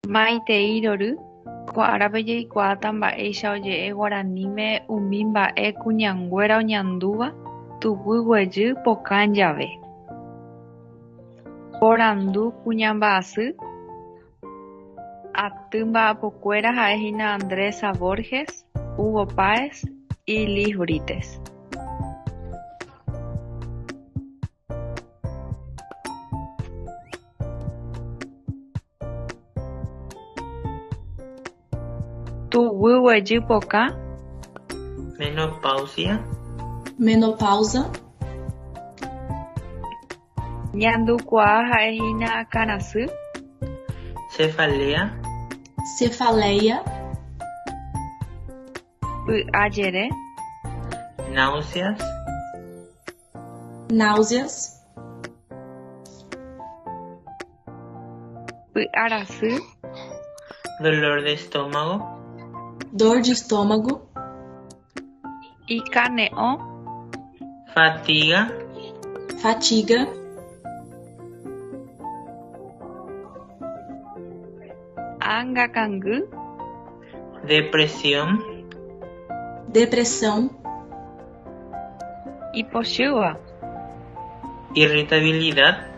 Maitei rory. Ko árape jaikuaáta mba'éicha oje'e Guaraníme umi mba'e kuñanguéra oñandúva tuguyguejy pokã jave. Porandu kuña mba'asy. Aty mba'apokuéra ha'ehína Andressa Borges, Hugo Páez y Liz Brítez. Tuguyguejy pokã. Menopausia. Menopausa. Ñandukuaa ha'ehína akãrasy. Cefalea. Cefaleia. Py'ajere. Náuseas. Náuseas. Py'arasy. Dolor de estómago. Dor de estômago. Ikane'õ. Fatiga. Fatiga. Ánga kangy. Depresión. Depressão. Ipochýva. Irritabilidad.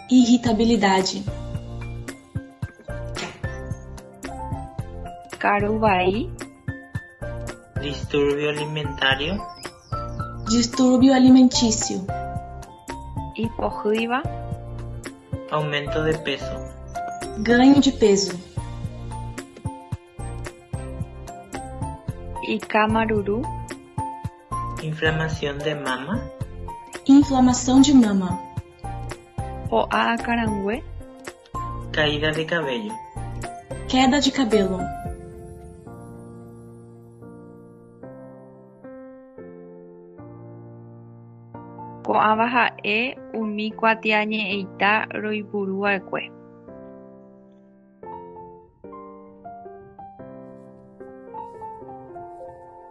Irritabilidade. Karu vai. Disturbio alimentario. Distúrbio alimentício. Ipohýiva. Aumento de peso. Ganho de peso. Ikãmaruru. Inflamación de mama. Inflamação de mama. Ho'a akãrangue. Caída de cabello. Queda de cabelo. Ko'ãva ha'e umi kuatiañe'ẽita roipuruva'ekue.